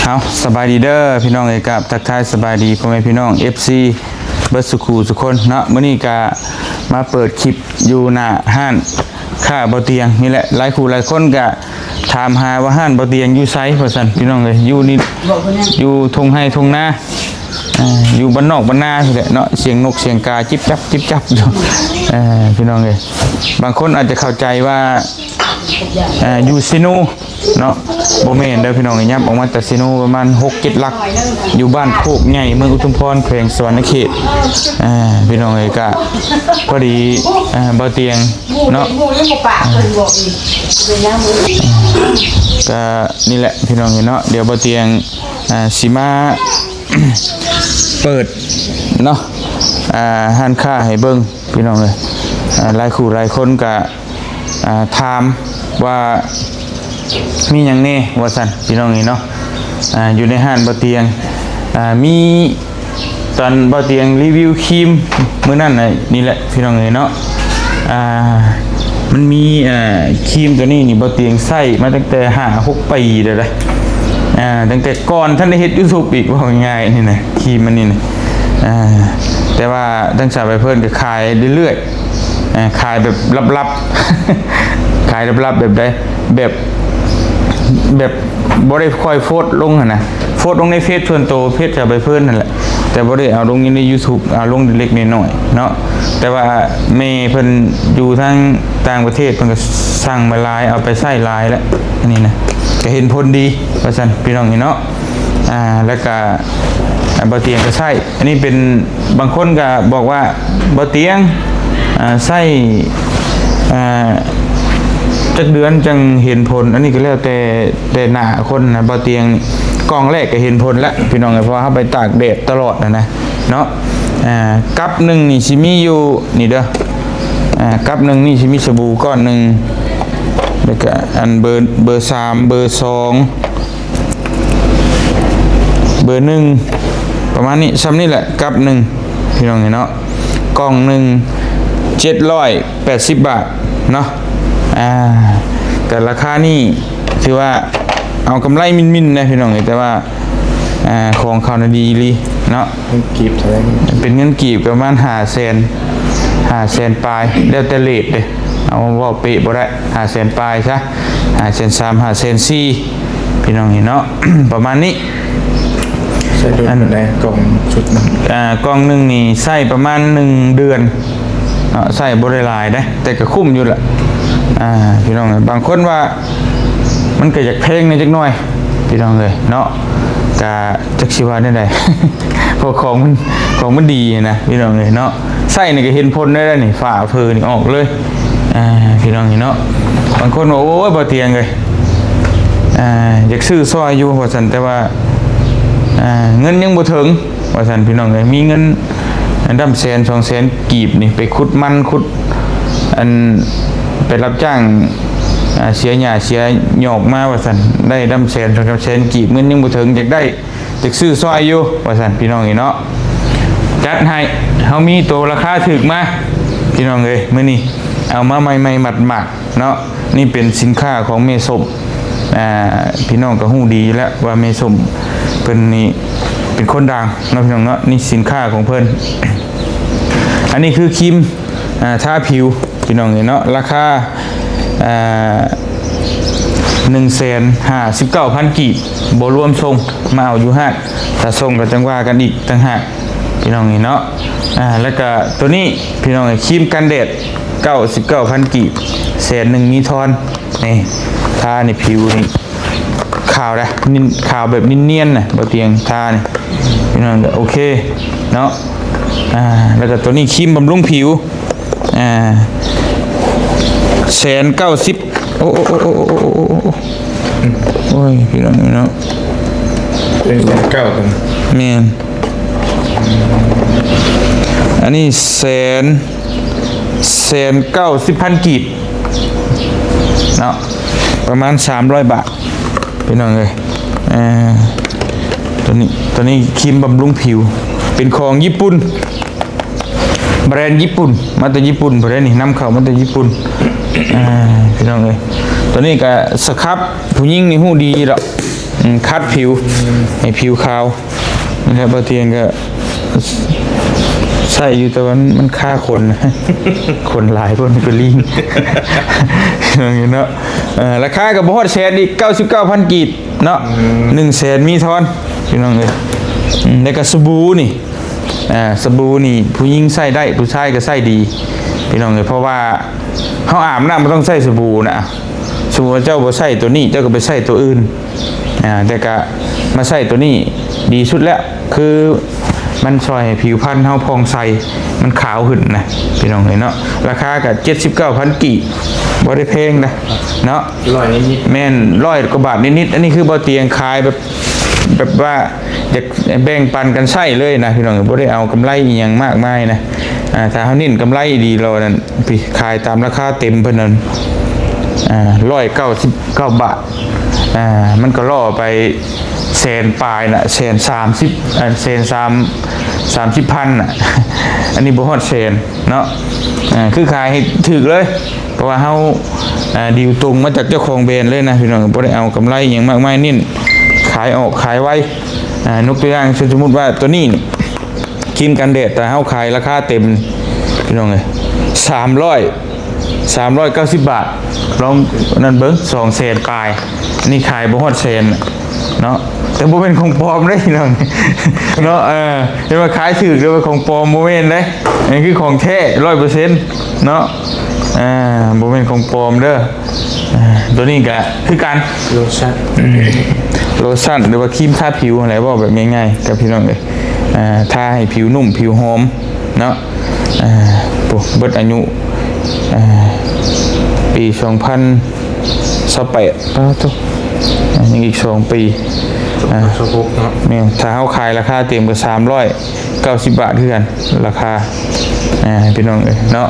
ເອົາ ສະບາຍດີເດີພີ່ນ້ອງເອີຍ ກັບທັກທາຍສະບາຍດີພໍ່ແມ່ພີ່ນ້ອງ ເອັຟຊີ ເບິດສູ່ຄູ່ສູ່ຄົນເນາະ. ມື້ນີ້ກະມາເປີດຄລິບຢູ່ໜ້າຮ້ານຄ້າບ່າວຕຽງນີ້ແຫຼະ. ຫຼາຍຄູ່ຫຼາຍຄົນກະຖາມຫາວ່າຮ້ານບ່າວຕຽງຢູ່ໃສວ່າຊັ້ນພີ່ນ້ອງເອີຍ. ຢູ່ນີ້ ຢູ່ທົ່ງໄຮ່ທົ່ງນາ ອ່າ ຢູ່ບ້ານນອກບ້ານນາພຸ້ນແຫຼະເນາະ. ສຽງນົກສຽງກາຈິບຈັບຈິບຈັບຢູ່ ເອີ ພີ່ນ້ອງເອີຍ. ບາງຄົນອາດຈະເຂົ້າໃຈວ່າ ອ່າ ຢູ່ເຊໂນເນາະ. ບໍ່ແມ່ນເດີພີ່ນ້ອງເອີຍ. ຫຍັບອອກມາຈາກເຊໂນປະມານຫົກເຈັດຫຼັກ ຢູ່ບ້ານໂຄກໃຫຍ່ ເມືອງອຸທຸມພອນ ແຂວງສະຫວັນນະເຂດ. ອ່າ ພີ່ນ້ອງເອີຍ ກະພໍດີ ອ່າ ບ່າວຕຽງເນາະ ກະນີ້ແຫຼະພີ່ນ້ອງເອີຍເນາະ. ດຽວບ່າວຕຽງ ອ່າ ຊິມາເປີດເນາະ ອ່າ ຮ້ານຄ້າໃຫ້ເບິ່ງພີ່ນ້ອງເອີຍ. ອ່າ ຫຼາຍຄູ່ຫຼາຍຄົນກະ ອ່າ ຖາມວ່າມີຫຍັງແດ່ວ່າຊັ້ນພີ່ນ້ອງເອີຍເນາະ. ອ່າ ຢູ່ໃນຮ້ານບ່າວຕຽງ ອ່າ ມີ ຕອນບ່າວຕຽງຣີວິວຄຣີມມື້ນັ້ນນະ ນີ້ແຫຼະພີ່ນ້ອງເອີຍເນາະ. ອ່າ ມັນມີ ອ່າ ຄຣີມຕົວນີ້ນີ້ ບ່າວຕຽງໃຊ້ມາຕັ້ງແຕ່ຫ້າຫົກປີແລ້ວເດ້. ອ່າ ຕັ້ງແຕ່ກ່ອນທັນໄດ້ເຮັດຢູທູບອີກ ເວົ້າງ່າຍໆນີ້ນະ ຄຣີມອັນນີ້ນະ. ອ່າ ແຕ່ວ່າທາງສາວໃບເພີ້ນກໍຂາຍເລື້ອຍໆ ອ່າ ຂາຍແບບລັບໆ ຂາຍລັບໆ ແບບໃດ ແບບ ແບບບໍ່ໄດ້ຄ່ອຍໂພສລົງຫັ້ນນະ. ໂພສລົງໃນເຟສສ່ວນໂຕ ເຟສສາວໃບເພີ້ນຫັ້ນແຫຼະ ແຕ່ບໍ່ໄດ້ເອົາລົງຢູ່ໃນຢູທູບ ເອົາລົງເລັກໆນ້ອຍໆເນາະ. ແຕ່ວ່າແມ່ເພິ່ນຢູ່ທາງຕ່າງປະເທດ ເພິ່ນກໍສັ່ງມາຫຼາຍ ເອົາໄປໃຊ້ຫຼາຍແລ້ວ ອັນນີ້ນະ ກໍເຫັນຜົນດີວ່າຊັ້ນພີ່ນ້ອງເອີຍເນາະ. ອ່າ ແລ້ວກໍ ອ່າ ບ່າວຕຽງກໍໃຊ້ ອັນນີ້ເປັນ ບາງຄົນກໍບອກວ່າ ບ່າວຕຽງ ອ່າ ໃຊ້ ອ່າ ຈັກເດືອນຈັ່ງເຫັນຜົນ ອັນນີ້ກໍແລ້ວແຕ່ ແຕ່ໜ້າຄົນນະ. ບ່າວຕຽງກ່ອງແລກກໍເຫັນຜົນແລ້ວພີ່ນ້ອງເອີຍ ເພາະວ່າເຮົາໄປຕາກແດດຕະຫຼອດນະນະເນາະ. ອ່າ ກັບໜຶ່ງນີ້ຊິມີຢູ່ນີ້ເດີ ອ່າ ກັບໜຶ່ງນີ້ຊິມີສະບູກ້ອນໜຶ່ງ ແລ້ວກໍອັນເບີ ເບີສາມ ເບີສອງ ເບີໜຶ່ງ ປະມານນີ້ ຊ່ຳນີ້ແຫຼະ ກັບໜຶ່ງພີ່ນ້ອງເອີຍເນາະ. ກ່ອງໜຶ່ງ ເຈັດຮ້ອຍແປດສິບບາດເນາະ. ອ່າ ກໍລາຄານີ້ຖືວ່າເອົາກຳໄລມິນໆນະພີ່ນ້ອງເອີຍ ແຕ່ວ່າ ອ່າ ຂອງເຂົານະດີອີ່ຫຼີເນາະ. ເງິນກີບເທົ່າໃດ? ເປັນເງິນກີບກໍປະມານຫ້າແສນ ຫ້າແສນປາຍ ແລ້ວແຕ່ເຣດເດ້. ເອົາເວົ້າເປະບໍ່ໄດ້ ຫ້າແສນປາຍຊະ ຫ້າແສນສາມ ຫ້າແສນສີ່ ພີ່ນ້ອງເອີຍເນາະ ປະມານນີ້. ໃຊ້ດົນປານໃດ ກ່ອງຊຸດໜຶ່ງ? ອ່າ ກ່ອງໜຶ່ງນີ້ໃຊ້ປະມານໜຶ່ງເດືອນເນາະ ໃຊ້ບໍ່ໄດ້ຫຼາຍເດ້ ແຕ່ກໍຄຸ້ມຢູ່ລະ. ອ່າ ພີ່ນ້ອງເອີຍ ບາງຄົນວ່າມັນກໍຢາກແພງແດ່ຈັກໜ້ອຍ ພີ່ນ້ອງເອີຍເນາະ ກະຈັກຊິວ່າແນວໃດ ເພາະຂອງມັນ ຂອງມັນດີນະ ພີ່ນ້ອງເອີຍເນາະ. ໃຊ້ນີ້ກໍເຫັນຜົນໄດ້ແລ້ວນີ້ ຝາເຝີນີ້ອອກເລີຍ ອ່າ ພີ່ນ້ອງເອີຍເນາະ. ບາງຄົນວ່າ ໂອ້ຍ ບ່າວຕຽງເອີຍ ອ່າ ຢາກຊື້ຊ່ອຍຢູ່ວ່າຊັ້ນ ແຕ່ວ່າ ອ່າ ເງິນຍັງບໍ່ເຖິງວ່າຊັ້ນ ພີ່ນ້ອງເອີຍ. ມີເງິນດຳແສນສອງແສນກີບນີ້ ໄປຂຸດມັນຂຸດ ອັນ ໄປຮັບຈ້າງ ອ່າ ເສຍຫຍ້າເສຍຫຍອກມາວ່າຊັ້ນ ໄດ້ດຳແສນສອງສາມແສນກີບ ເງິນຍັງບໍ່ເຖິງ ຢາກໄດ້ ຈັກຊື້ຊ່ອຍຢູ່ວ່າຊັ້ນ ພີ່ນ້ອງເອີຍເນາະ. ຈັດໃຫ້ ເຮົາມີໂຕລາຄາຖືກມາ ພີ່ນ້ອງເອີຍ ມື້ນີ້ເອົາມາໃໝ່ໆ ໝັດໆເນາະ. ນີ້ເປັນສິນຄ້າຂອງແມ່ສົມ ອ່າ ພີ່ນ້ອງກໍຮູ້ດີຢູ່ແລ້ວວ່າແມ່ສົມເພິ່ນນີ້ເປັນຄົນດັງເນາະ ພີ່ນ້ອງເນາະ. ນີ້ສິນຄ້າຂອງເພິ່ນ ອັນນີ້ຄືຄຣີມ ອ່າ ທາຜິວ ພີ່ນ້ອງເອີຍເນາະ ລາຄາ ອ່າ ໜຶ່ງແສນຫ້າສິບເກົ້າພັນກີບ ບໍ່ລວມສົ່ງ ມາເອົາຢູ່ຮ້ານ ຖ້າສົ່ງກໍຈັ່ງວ່າກັນອີກຕ່າງຫາກ ພີ່ນ້ອງເອີຍເນາະ. ອ່າ ແລ້ວກໍໂຕນີ້ ພີ່ນ້ອງເອີຍ ຄຣີມກັນແດດ ເກົ້າສິບເກົ້າພັນກີບ ແສນໜຶ່ງມີທອນ. ນີ້ ທາໃນຜິວນີ້ ຂາວນະ ນິນ ຂາວແບບນຽນໆນະ ບໍ່ຕຽງ ທານີ້ ພີ່ນ້ອງ ໂອເຄເນາະ. ອ່າ ແລ້ວກໍໂຕນີ້ຄຣີມບຳລຸງຜິວ ອ່າ ແສນເກົ້າສິບ ໂອ້ ໂອ້ຍ ພີ່ນ້ອງເນາະ ເປັນແສນເກົ້າກັນ ແມ່ນ ອັນນີ້ແສນ ແສນເກົ້າສິບພັນກີບເນາະ ປະມານສາມຮ້ອຍບາດ ພີ່ນ້ອງເອີຍ. ເອີ ໂຕນີ້ ໂຕນີ້ຄຣີມບຳລຸງຜິວ ເປັນຂອງຍີ່ປຸ່ນ ແບຣນຍີ່ປຸ່ນ ມາແຕ່ຍີ່ປຸ່ນພຸ້ນເດ້ນີ້ ນຳເຂົ້າມາແຕ່ຍີ່ປຸ່ນ ອ່າ ພີ່ນ້ອງເອີຍ. ໂຕນີ້ກໍສະຄັບ ຜູ້ຍິງນີ້ຮູ້ດີດອກ ອືມ ຂັດຜິວ ໃຫ້ຜິວຂາວ. ນີ້ແຫຼະ ບ່າວຕຽງກໍໃຊ້ຢູ່ ແຕ່ວ່າມັນ ມັນຄາຂົນ ຂົນຫຼາຍ ຄົນກໍລີ້ງ ເນາະ. ເອີ ລາຄາກໍບໍ່ຮອດແສນອີກ ເກົ້າສິບເກົ້າພັນກີບເນາະ. ອືມ ໜຶ່ງແສນມີທອນ ພີ່ນ້ອງເອີຍ. ອືມ ແລ້ວກໍສະບູນີ້ ອ່າ ສະບູນີ້ຜູ້ຍິງໃຊ້ໄດ້ ຜູ້ຊາຍກໍໃຊ້ດີ ພີ່ນ້ອງເອີຍ. ເພາະວ່າເຮົາອາບນ້ຳບໍ່ຕ້ອງໃຊ້ສະບູນະ. ສົມມຸດວ່າເຈົ້າບໍ່ໃຊ້ຕົວນີ້ ເຈົ້າກໍໄປໃຊ້ຕົວອື່ນ ອ່າ ແຕ່ກະມາໃຊ້ຕົວນີ້ດີສຸດແລ້ວ ຄືມັນຊ່ອຍໃຫ້ຜິວພັນເຮົາຜ່ອງໃສ ມັນຂາວຂຶ້ນນະ ພີ່ນ້ອງເອີຍເນາະ. ລາຄາກະເຈັດສິບເກົ້າພັນກີບ ບໍ່ໄດ້ແພງນະເນາະ ຮ້ອຍນິດໆ ແມ່ນ ຮ້ອຍກວ່າບາດນິດໆ. ອັນນີ້ຄືບ່າວຕຽງຂາຍແບບ ແບບວ່າຢາກແບ່ງປັນກັນໃຊ້ເລີຍນະ ພີ່ນ້ອງເອີຍ. ບໍ່ໄດ້ເອົາກຳໄລອີ່ຫຍັງມາກມາຍນະ ອ່າ ຖ້າເຮົາເນັ້ນກຳໄລດີແລ້ວນັ້ນ ພີ່ ຂາຍຕາມລາຄາເຕັມເພິ່ນນັ້ນ ອ່າ ຮ້ອຍເກົ້າສິບເກົ້າບາດ ອ່າ ມັນກໍລໍໄປແສນປາຍນະ ແສນສາມສິບ ອ່າ ແສນສາມ ສາມສິບພັນນະ. ອັນນີ້ບໍ່ຮອດແສນເນາະ ອ່າ ຄືຂາຍໃຫ້ຖືກເລີຍ ເພາະວ່າເຮົາ ອ່າ ດີລຕົງມາຈາກເຈົ້າຂອງແບຣນເລີຍນະ ພີ່ນ້ອງ. ບໍ່ໄດ້ເອົາກຳໄລອີ່ຫຍັງມາກມາຍ ເນັ້ນຂາຍອອກຂາຍໄວ. ອ່າ ຍົກຕົວຢ່າງ ສົມມຸດວ່າຕົວນີ້ນີ້ ຄຣີມກັນແດດ ຖ້າເຮົາຂາຍລາຄາເຕັມ ພີ່ນ້ອງເອີຍ ສາມຮ້ອຍ ສາມຮ້ອຍເກົ້າສິບບາດ ລອງນັ້ນເບິ່ງ ສອງແສນປາຍ. ອັນນີ້ຂາຍບໍ່ຮອດແສນເນາະ ແຕ່ບໍ່ແມ່ນຂອງປອມເດ້ ພີ່ນ້ອງເນາະ. ເອີ ເຫັນວ່າຂາຍຖືກ ແຕ່ວ່າຂອງປອມ ບໍ່ແມ່ນເດ້. ອັນນີ້ຄືຂອງແທ້ ຮ້ອຍເປີເຊັນເນາະ ອ່າ ບໍ່ແມ່ນຂອງປອມເດີ. ອ່າ ຕົວນີ້ກະຄືກັນ ໂລຊັນ ອືມ ໂລຊັນ ຫຼືວ່າຄຣີມທາຜິວຫັ້ນແຫຼະ ເວົ້າແບບງ່າຍໆ ກັບພີ່ນ້ອງເອີຍ. ອ່າ ທາໃຫ້ຜິວນຸ້ມຜິວຫອມເນາະ. ອ່າ ໂອ້ ເບິດອາຍຸ ອ່າ ປີສອງພັນຊາວແປດ ປາໂທ້ ອ່າ ຍັງອີກສອງປີ ອ່າ ສອງພັນຊາວຫົກເນາະ. ແມ່ນ ຖ້າເຮົາຂາຍລາຄາເຕັມກໍສາມຮ້ອຍ ເກົ້າສິບບາດຄືກັນ ລາຄາ ອ່າ ພີ່ນ້ອງເອີຍເນາະ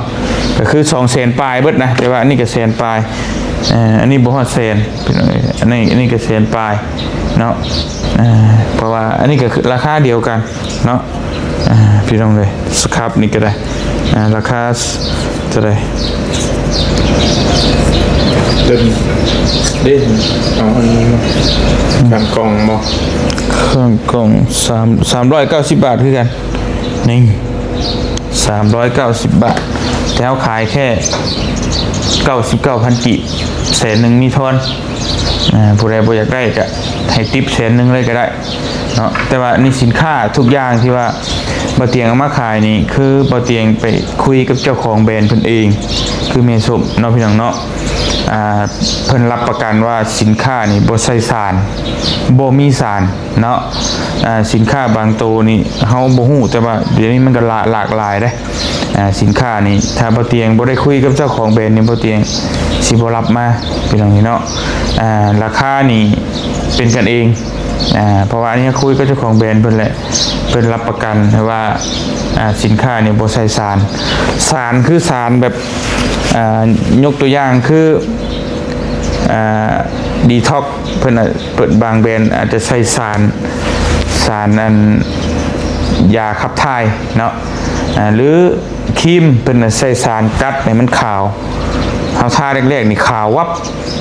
ກໍຄືສອງແສນປາຍເບິດນະ ແຕ່ວ່າອັນນີ້ກໍແສນປາຍ ອ່າ ອັນນີ້ບໍ່ຮອດແສນ ພີ່ນ້ອງເອີຍ. ອັນນີ້ ອັນນີ້ກໍແສນປາຍເນາະ ອ່າ ເພາະວ່າອັນນີ້ກໍຄືລາຄາດຽວກັນເນາະ ອ່າ ພີ່ນ້ອງເອີຍ. ສະຄັບນີ້ກໍໄດ້ ອ່າ ລາຄາ ເທົ່າໃດ? ເດີນ ເດ້ ເອົາອັນນີ້ມາ ຄັນກ່ອງບໍ່? ເຄື່ອງກ່ອງ ສາມ ສາມຮ້ອຍເກົ້າສິບບາດຄືກັນ ນີ້ ສາມຮ້ອຍເກົ້າສິບບາດ ແຕ່ເຮົາຂາຍແຄ່ເກົ້າສິບເກົ້າພັນກີບ ແສນໜຶ່ງມີທອນ. ອ່າ ຜູ້ໃດບໍ່ຢາກໄດ້ກໍໃຫ້ຕິບແສນໜຶ່ງເລີຍກໍໄດ້ເນາະ. ແຕ່ວ່ານີ້ສິນຄ້າທຸກຢ່າງທີ່ວ່າບ່າວຕຽງເອົາມາຂາຍນີ້ ຄືບ່າວຕຽງໄປຄຸຍກັບເຈົ້າຂອງແບຣນເພິ່ນເອງ ຄືແມ່ສົມເນາະ ພີ່ນ້ອງເນາະ. ອ່າ ເພິ່ນຮັບປະກັນວ່າສິນຄ້ານີ້ບໍ່ໃສ່ສານ ບໍ່ມີສານເນາະ. ອ່າ ສິນຄ້າບາງໂຕນີ້ເຮົາບໍ່ຮູ້ ແຕ່ວ່າດຽວນີ້ມັນກໍຫຼາ ຫຼາກຫຼາຍເດ້. ອ່າ ສິນຄ້ານີ້ ຖ້າບ່າວຕຽງບໍ່ໄດ້ຄຸຍກັບເຈົ້າຂອງແບຣນນີ້ ບ່າວຕຽງຊິບໍ່ຮັບມາ ພີ່ນ້ອງເນາະ. ອ່າ ລາຄານີ້ເປັນກັນເອງ ອ່າ ເພາະວ່າອັນນີ້ຄຸຍກັບເຈົ້າຂອງແບຣນເພິ່ນແຫຼະ ເພິ່ນຮັບປະກັນວ່າ ອ່າ ສິນຄ້ານີ້ບໍ່ໃສ່ສານ. ສານຄືສານແບບ ອ່າ ຍົກຕົວຢ່າງຄື ອ່າ ດີທັອກ ເພິ່ນ ເພິ່ນບາງແບຣນອາດຈະໃສ່ສານ ສານອັນ ຢາຂັບຖ່າຍເນາະ ອ່າ ຫຼື ຄຣີມເພິ່ນໃສ່ສານກັດໃຫ້ມັນຂາວ. ເຮົາທາແລກໆນີ້ຂາວວັບ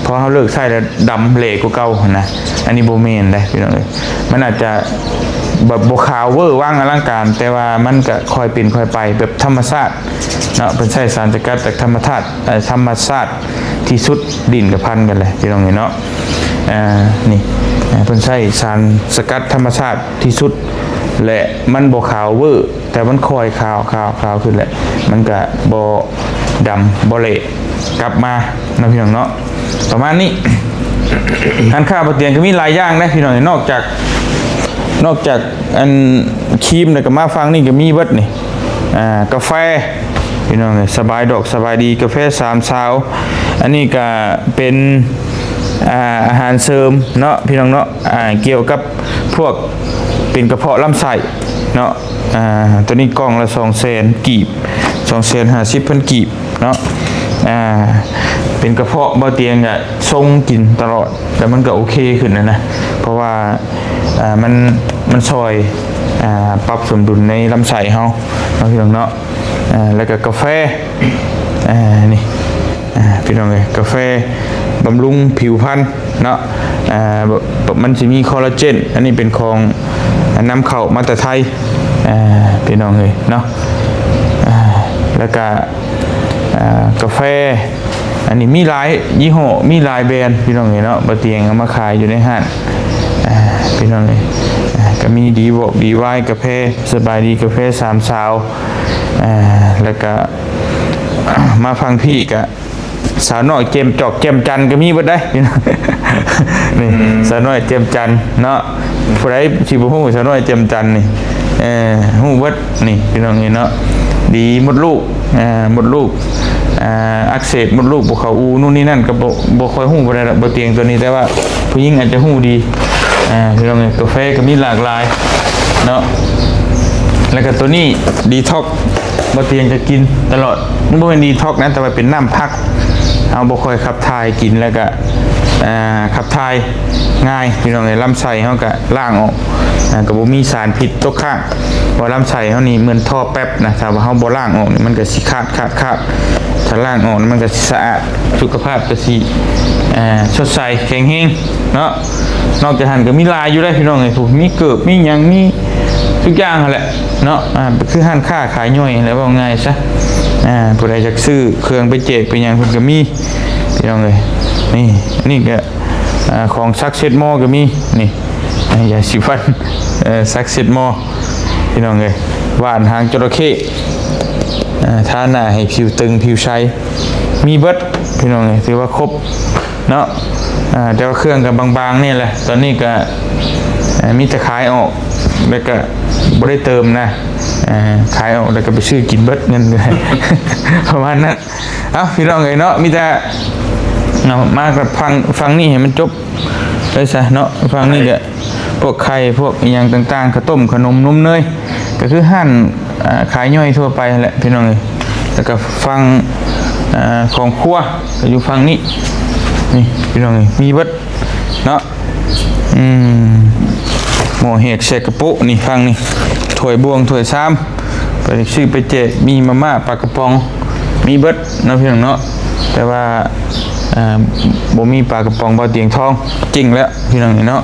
ພໍເຮົາເລີກໃຊ້ແລ້ວດຳເຫຼກວ່າເກົ່າຫັ້ນນະ. ອັນນີ້ບໍ່ແມ່ນເດ້ ພີ່ນ້ອງເອີຍ. ມັນອາດຈະແບບບໍ່ຂາວເວີຫວາງອະລັງການ ແຕ່ວ່າມັນກະຄ່ອຍເປັນຄ່ອຍໄປ ແບບທຳມະຊາດເນາະ. ເພິ່ນໃຊ້ສານສະກັດຈາກທຳມະທາດ ເອີ ທຳມະຊາດທີ່ສຸດ ດິນກະພັນກັນແຫຼະ ພີ່ນ້ອງເອີຍເນາະ. ອ່າ ນີ້ ອ່າ ເພິ່ນໃຊ້ສານສະກັດທຳມະຊາດທີ່ສຸດ ແລະ ມັນບໍ່ຂາວເວີ ແຕ່ມັນຄ່ອຍຂາວ ຂາວ ຂາວຂຶ້ນແຫຼະ ມັນກະບໍ່ດຳບໍ່ເຫຼກັບມາເນາະ ພີ່ນ້ອງເນາະ. ປະມານນີ້ ຮ້ານຄ້າບ່າວຕຽງກໍມີຫຼາຍຢ່າງເດ້ ພີ່ນ້ອງ. ນອກຈາກ ນອກຈາກອັນຄຣີມແລ້ວ ກໍມາຝັ່ງນີ້ກໍມີເບິດນີ້ ອ່າ ກາແຟ ພີ່ນ້ອງເອີຍ ສະບາຍດອກສະບາຍດີ ກາແຟສາມສາວ. ອັນນີ້ກະເປັນ ອ່າ ອາຫານເສີມເນາະ ພີ່ນ້ອງເນາະ ອ່າ ກ່ຽວກັບພວກເປັນກະເພາະລຳໄສ້ເນາະ. ອ່າ ໂຕນີ້ກ່ອງລະສອງແສນກີບ ສອງແສນຫ້າສິບພັນກີບເນາະ. ອ່າ ເປັນກະເພາະ ບ່າວຕຽງກະຊົງກິນຕະຫຼອດ ແລ້ວມັນກະໂອເຄຂຶ້ນນະ ເພາະວ່າ ອ່າ ມັນ ມັນຊ່ອຍ ອ່າ ປັບສົມດຸນໃນລຳໄສ້ເຮົາເນາະ ພີ່ນ້ອງເນາະ. ອ່າ ແລ້ວກະກາແຟ ອ່າ ນີ້ ອ່າ ພີ່ນ້ອງເອີຍ ກາແຟບຳລຸງຜິວພັນ ເນາະ ເອີ ມັນຊິມີຄໍລາເຈນ ອັນນີ້ເປັນຂອງນຳເຂົ້າມາແຕ່ໄທ ເອີ ພີ່ນ້ອງເອີຍເນາະ ເອີ ແລ້ວກະ ເອີ ກາແຟ ອັນນີ້ມີຫຼາຍຍີ່ຫໍ້ ມີຫຼາຍແບຣນ ພີ່ນ້ອງເອີຍເນາະ ບໍ່ຕຽງເອົາມາຂາຍຢູ່ໃນຮ້ານ ເອີ ພີ່ນ້ອງເອີຍ ເອີ ກໍມີດີວອກ ດີວາຍ ກາແຟ ສະບາຍດີກາແຟສາມສາວ ເອີ ແລ້ວກະ ມາຝັ່ງພີ້ກະ ສາວນ້ອຍແຈ່ມຈອກແຈ່ມຈັນກໍມີເບິດໄດ໋ ພີ່ນ້ອງ ນີ້ ອືມ ສາວນ້ອຍແຈ່ມຈັນເນາະ ຜູ້ໃດຊິບໍ່ຮູ້ສາວນ້ອຍແຈ່ມຈັນນີ້ ເອີ ຮູ້ເບິດນີ້ ພີ່ນ້ອງເອີຍເນາະ ດີມົດລູກ ເອີ ມົດລູກ ເອີ ອັກເສບມົດລູກບໍ່ເຂົ້າອູ່ ໂນ່ນນີ້ນັ້ນ ກໍບໍ່ ບໍ່ຄ່ອຍຮູ້ປານໃດດອກ ບໍ່ຕຽງຕົວນີ້ ແຕ່ວ່າຜູ້ຍິງອາດຈະຮູ້ດີ ເອີ ພີ່ນ້ອງເອີຍ ກາແຟກໍມີຫຼາກຫຼາຍເນາະ ແລ້ວກໍຕົວນີ້ດີທັອກ ບໍ່ຕຽງກໍກິນຕະຫຼອດ ມັນບໍ່ແມ່ນດີທັອກນະ ແຕ່ວ່າເປັນນ້ຳຜັກ ເຮົາບໍ່ຄ່ອຍຂັບຖ່າຍ ກິນແລ້ວກະ ເອີ ຂັບຖ່າຍງ່າຍ ພີ່ນ້ອງເອີຍ ລຳໄສ້ເຮົາກະລ້າງອອກ ເອີ ກະບໍ່ມີສານພິດຕົກຄ້າງ ເພາະວ່າລຳໄສ້ເຮົານີ້ເໝືອນທໍ່ແປັບນະ ຖ້າວ່າເຮົາບໍ່ລ້າງອອກນີ້ ມັນກະຊິຂາດ ຂາດ ຂາດ ຖ້າລ້າງອອກນີ້ ມັນກະຊິສະອາດ ສຸຂະພາບກະຊິ ເອີ ສົດໃສ ແຂງແຮງເນາະ ນອກຈາກຫັ້ນກໍມີຫຼາຍຢູ່ເດ້ພີ່ນ້ອງເອີຍ ຜູ້ມີເກີບ ມີຫຍັງ ມີທຸກຢ່າງຫັ້ນແຫຼະເນາະ ອ່າ ຄືຮ້ານຄ້າຂາຍຍ່ອຍຫັ້ນແຫຼະ ເວົ້າງ່າຍຊະ ອ່າ ຜູ້ໃດຢາກຊື້ເຄື່ອງໄປແຈກໄປຫຍັງເພິ່ນກໍມີ ພີ່ນ້ອງເອີຍ ນີ້ ອັນນີ້ກໍ ອ່າ ຂອງ Success More ກໍມີ ນີ້ ອ່າ ຢາສີຟັນ ເອີ Success More ພີ່ນ້ອງເອີຍ ຫວ່ານຫາງຈໍລະເຂ້ ອ່າ ທາໜ້າໃຫ້ຜິວຕຶງຜິວໃສ ມີເບິດ ພີ່ນ້ອງເອີຍ ຖືວ່າຄົບ ເນາະ ອ່າ ແຕ່ວ່າເຄື່ອງກໍບາງໆນີ້ແຫຼະ ຕອນນີ້ກໍ ເອີ ມີແຕ່ຂາຍອອກ ແລ້ວກໍບໍ່ໄດ້ເຕີມນະ ເອີ ຂາຍອອກແລ້ວກໍໄປຊື້ກິນເບິດເງິນ ປະມານນັ້ນ ເອົ້າ ພີ່ນ້ອງເອີຍເນາະ ມີແຕ່ເນາະ ມາກັບຟັງ ຟັງນີ້ໃຫ້ມັນຈົບໄດ້ຊະເນາະ ຟັງນີ້ກໍ ພວກໄຂ່ ພວກອີ່ຫຍັງຕ່າງໆ ເຂົ້າຕົ້ມ ຂະໜົມ ນົມເນີຍ ກໍຄືຮ້ານ ອ່າ ຂາຍຍ່ອຍທົ່ວໄປຫັ້ນແຫຼະ ພີ່ນ້ອງເອີຍ ແລ້ວກໍຝັ່ງ ອ່າ ຂອງຄົວ ກໍຢູ່ຝັ່ງນີ້ ນີ້ ພີ່ນ້ອງເອີຍ ມີເບິດເນາະ ອືມ ໝໍ້ແຫກ ແຊກະໂປະ ນີ້ ຝັ່ງນີ້ ຖ້ວຍບ່ວງ ຖ້ວຍຊາມ ໄປຊື້ໄປແຈກ ມີມາມ່າ ປາກະປ໋ອງ ມີເບິດເນາະ ພີ່ນ້ອງເນາະ ແຕ່ວ່າ ເອີ ບໍ່ມີປາກະປ໋ອງບ່າວຕຽງທອງ ເຈັງແລ້ວ ພີ່ນ້ອງເນາະ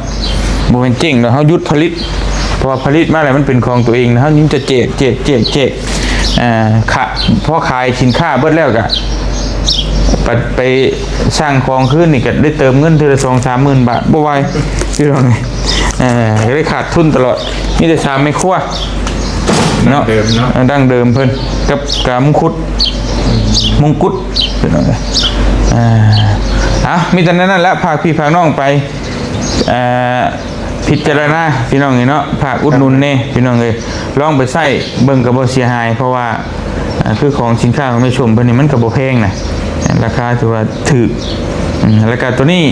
ບໍ່ແມ່ນເຈັງດອກ ເຮົາຢຸດຜະລິດ ເພາະວ່າຜະລິດມາແລ້ວມັນເປັນຂອງຕົວເອງ ເຮົາຍັງຈະແຈກ ແຈກ ແຈກ ແຈກ ເອີ ຂະ ພໍຂາຍສິນຄ້າເບິດແລ້ວກະ ໄປ ໄປສ້າງຂອງຄືນນີ້ກະໄດ້ເຕີມເງິນເທື່ອລະສອງສາມໝື່ນບາດ ບໍ່ໄຫວ ພີ່ນ້ອງເອີຍ ເອີ ກໍໄດ້ຂາດທຶນຕະຫຼອດ ມີແຕ່ສາມແມ່ຄົວ ເນາະ ເດີມເນາະ ເອີ ດັ້ງເດີມເພິ່ນ ກັບກາມຸງຄຸດ ມຸງກຸດ ເປັນຈັ່ງໃດ ອ່າ ອ່ະ ມີແຕ່ແນວນັ້ນແຫຼະ ຝາກພີ່ຝາກນ້ອງໄປ ເອີ ພິຈາລະນາ ພີ່ນ້ອງເອີຍເນາະ ຝາກອຸດໜູນແດ່ ພີ່ນ້ອງເອີຍ ລອງໄປໃຊ້ເບິ່ງກໍບໍ່ເສຍຫາຍ ເພາະວ່າ ອ່າ ຄືຂອງສິນຄ້າຂອງແມ່ຊົມເພິ່ນນີ້ ມັນກໍບໍ່ແພງນະ ລາຄາຖືວ່າຖືກ ອືມ ແລ້ວກໍຕົວນີ້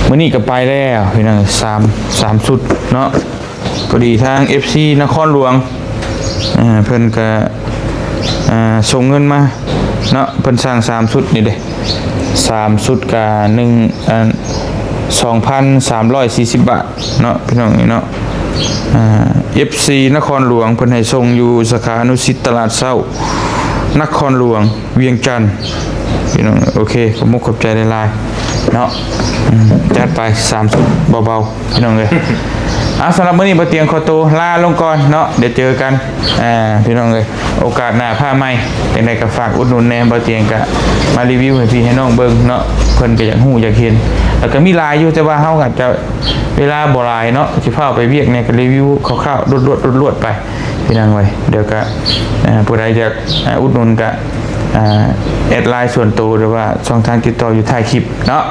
ມື້ນີ້ກໍໄປແລ້ວ ພີ່ນ້ອງ ສາມ ສາມຊຸດເນາະ ພໍດີທາງເອັຟຊີນະຄອນຫຼວງ ເອີ ເພິ່ນກະ ເອີ ສົ່ງເງິນມາເນາະ ເພິ່ນສັ່ງສາມຊຸດນີ້ເດ້ ສາມຊຸດກະໜຶ່ງ ອັນ ສອງພັນສາມຮ້ອຍສີ່ສິບບາດເນາະ ພີ່ນ້ອງເອີຍເນາະ ເອີ ເອັຟຊີນະຄອນຫຼວງ ເພິ່ນໃຫ້ສົ່ງຢູ່ສາຂາອະນຸສິດຕະຫຼາດເຊົ້າ ນະຄອນຫຼວງ ວຽງຈັນ ພີ່ນ້ອງ ໂອເຄ ຂອບມຸກຂອບໃຈຫຼາຍໆເນາະ ອືມ ຈັດໄປສາມຊຸດເບົາໆ ພີ່ນ້ອງເອີຍ ເອົາ ສຳລັບມື້ນີ້ບ່າວຕຽງຂໍໂຕລາລົງກ່ອນເນາະ ດຽວເຈີກັນ ອ່າ ພີ່ນ້ອງເອີຍ ໂອກາດໜ້າພາໃໝ່ ຈັ່ງໃດກໍຝາກອຸດໜູນແດ່ ບ່າວຕຽງກໍມາຣີວິວໃຫ້ພີ່ໃຫ້ນ້ອງເບິ່ງເນາະ ເພິ່ນກໍຢາກຮູ້ຢາກເຫັນ ແລ້ວກໍມີຫຼາຍຢູ່ ແຕ່ວ່າເຮົາອາດຈະເວລາບໍ່ຫຼາຍເນາະ ຊິຟ້າວໄປວຽກແດ່ ກໍຣີວິວຄ່າວໆ ລວດໆ ລວດໆໄປ ພີ່ນ້ອງເອີຍ ດຽວກະ ເອີ ຜູ້ໃດຢາກ ເອີ ອຸດໜູນກະ ເອີ ແອັດໄລນ໌ສ່ວນໂຕ ຫຼືວ່າຊ່ອງທາງຕິດຕໍ່ຢູ່ທ້າຍຄລິບເນາະ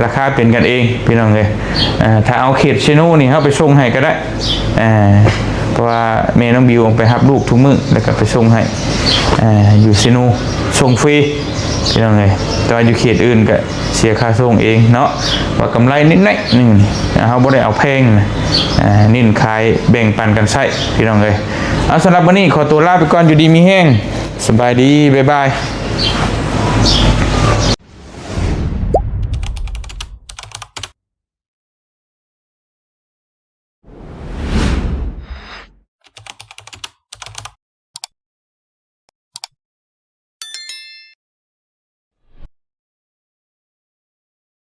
ລາຄາເປັນກັນເອງ ພີ່ນ້ອງເອີຍ ເອີ ຖ້າເອົາເຂດເຊໂນນີ້ ເຮົາໄປສົ່ງໃຫ້ກໍໄດ້ ເອີ ເພາະວ່າແມ່ນ້ອງບິວອອກໄປຮັບລູກທຸກມື້ ແລ້ວກໍໄປສົ່ງໃຫ້ ເອີ ຢູ່ເຊໂນ ສົ່ງຟຣີ ພີ່ນ້ອງເອີຍ ແຕ່ວ່າຢູ່ເຂດອື່ນກໍ ເສຍຄ່າສົ່ງເອງເນາະ ວ່າກຳໄລນິດໜ້ອຍໜຶ່ງ ເຮົາບໍ່ໄດ້ເອົາແພງນະ ເນັ້ນຂາຍແບ່ງປັນກັນໃຊ້ ພີ່ນ້ອງເອີຍ ເອົາ ສຳລັບມື້ນີ້ຂໍຕົວລາໄປກ່ອນ ຢູ່ດີມີແຮງ ສະບາຍດີ ບາຍບາຍ.